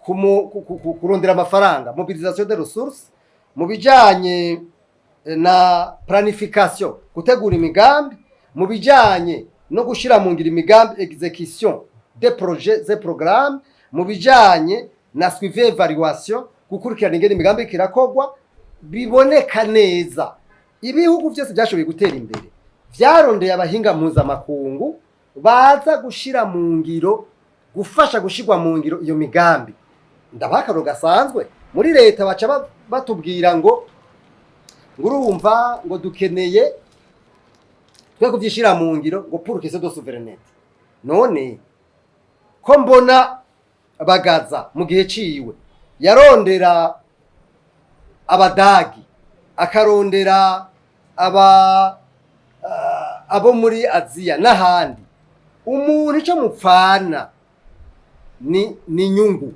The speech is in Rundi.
kurondera amafaranga, mobilisation de ressources, mu bijanye na planification, gutegura imigambi, mu bijanye no gushira mu ngiro imigambi, exécution des projets et programmes, mu bijanye na suivi évaluation, gukurikirana ingene imigambi iriko irakorwa. Biboneka neza, ibihugu byose byashoboye gutera imbere vyarondeye abahinga mpuzamakungu baza gushira mu ngiro, gufasha gushirwa mu ngiro iyo migambi. Ndabaha akarorero gasanzwe. Muri leta baca batubwira ngo urumva ngo dukeneye twe kuvyishira mu ngiro, ngo pour question de souveraineté. None ko mbona Bagaza mu gihe ciwe yarondera Abadagi, akarondera abo muri Aziya n'ahandi, umuntu ico mupfana ni inyungu.